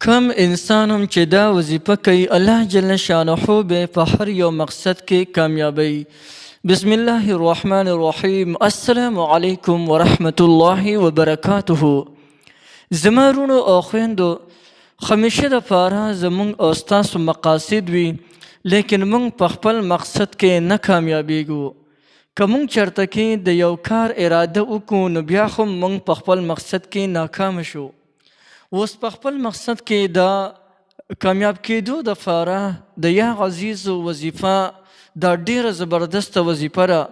کم انسان هم چې دا وظیفه کوي، الله جل شانه به په هر یو مقصد کې کامیابوي. بسم الله الرحمن الرحیم. السلام علیکم ورحمت الله وبرکاته. زما وروڼو او خویندو، همیشه دپاره زموږ او ستاسو مقاصد وي، لیکن موږ په خپل مقصد کې نه کامیابیږو. که موږ چېرته کې د یو کار اراده وکړو، نو بیا هم موږ په خپل مقصد کې ناکام شو. اوس په خپل مقصد کې د کامیاب کېدو دپاره د یا عزیزو وظیفه، دا ډېره زبردسته وظیفه ده،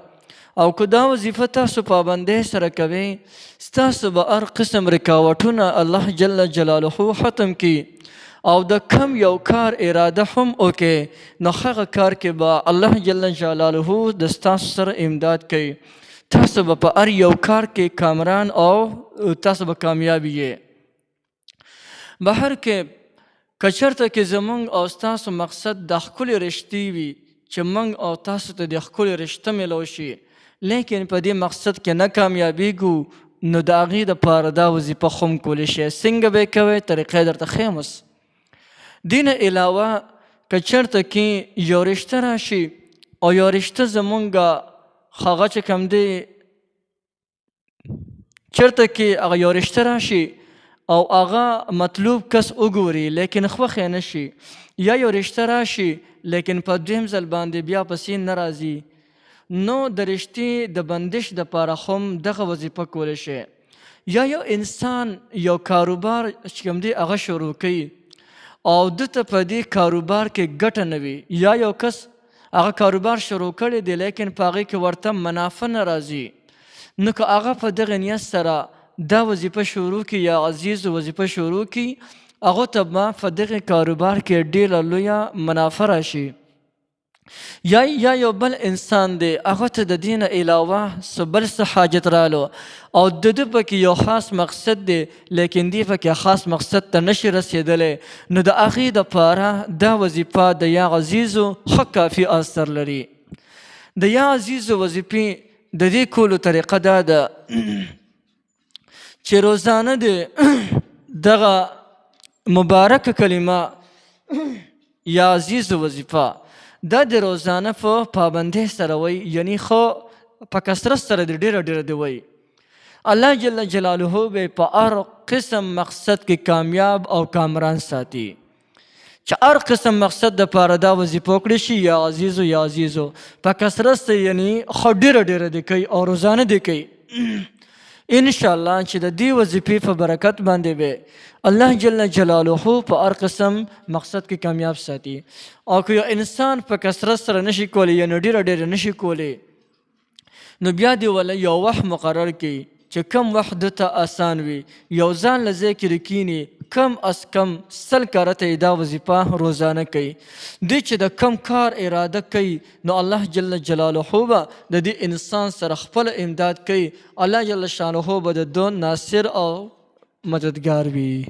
او که دا وظیفه تاسو پابندۍ سره کوئ، ستاسو به هر قسم رکاوټونه الله جل جلاله ختم کړي، او د کم یو کار اراده هم وکړئ، نو هغه کار کې به الله جل جلاله د ستاسو سره امداد کوي. تاسو به په هر یو کار کې کامران او تاسو به کامیاب یې. بهر کې که چېرته کې زمونږ او ستاسو مقصد د ښکلې رشتې وي، چې موږ او تاسو ته د ښکلې رشته میلو شي، لیکن په دې مقصد کې نه کامیابیږو، نو د هغې دپاره دا وظیفه هم کولی شئ. څنګه به یې کوئ؟ طریقه یې درته ښیم. اوس دې نه علاوه که چېرته کې یو رشته راشي او یو رشته زمونږ هغه چې کوم دی، چېرته کې هغه یو رشته راشي او هغه مطلوب کس وګوري، لیکن خوښ یې نه شي، یا یو رشته راشي لیکن په دویم ځل باندې بیا پسې نه راځي، نو د رشتې د بندش دپاره هم دغه وظیفه کولی شي. یا یو انسان یو کاروبار چې کوم دی هغه شروع کوي او ده ته په دې کاروبار کې ګټه نه وي، یا یو کس هغه کاروبار شروع کړی دی لیکن په هغې کې ورته منافع نه راځي، نو که هغه په دغه نیت سره دا وظیفه شروع کړي، یا عزیز وظیفه شروع کړي، هغه ته به په دغه کاروبار کې ډېره لویه منافع راشي. یا یو بل انسان دی، هغه ته د دې نه علاوه څه بل څه حاجت رالو او د ده پکې یو خاص مقصد دی، لیکن دی پکې خاص مقصد ته نشي رسېدلی، نو د هغې دپاره دا وظیفه د یا عزیزو ښه کافي اثر لري. د یا عزیزو وظیفې د دې کولو طریقه دا ده چې روزانه دې دغه مبارکه کلمه یا عزیز وظیفه دا د روزانه په پابندۍ سره وایي، یعنی خو په کثرت سره دې ډېره ډېره دې وایي، الله جل جلاله به په هر قسم مقصد کې کامیاب او کامران ساتي. چې هر قسم مقصد د پاره دا وظیفه وکړي شي، یا عزیزو یا عزیزو په کثرت سره، یعنی خو ډېره ډېره دې کوي او روزانه دې کوي، ان شاء الله چې د دې وظیفې په برکت باندې به الله جل جلاله په هر قسم مقصد کې کامیاب ساتي. او که یو انسان په کثرت سره نشي کولی، یعنی ډېره ډېره نشي کولی، نو بیا دې وله یو وخت مقرر کړي چې کم وخت ده ته آسان وي، یو ځان له ځای کې کښېني، کم از کم 100 کرته یې دا وظیفه روزانه کوي. دی چې د کم کار اراده کوي، نو الله جل جلاله به د دې انسان سره خپل امداد کوي. الله جل شانه به د ده ناصر او مددګار وي.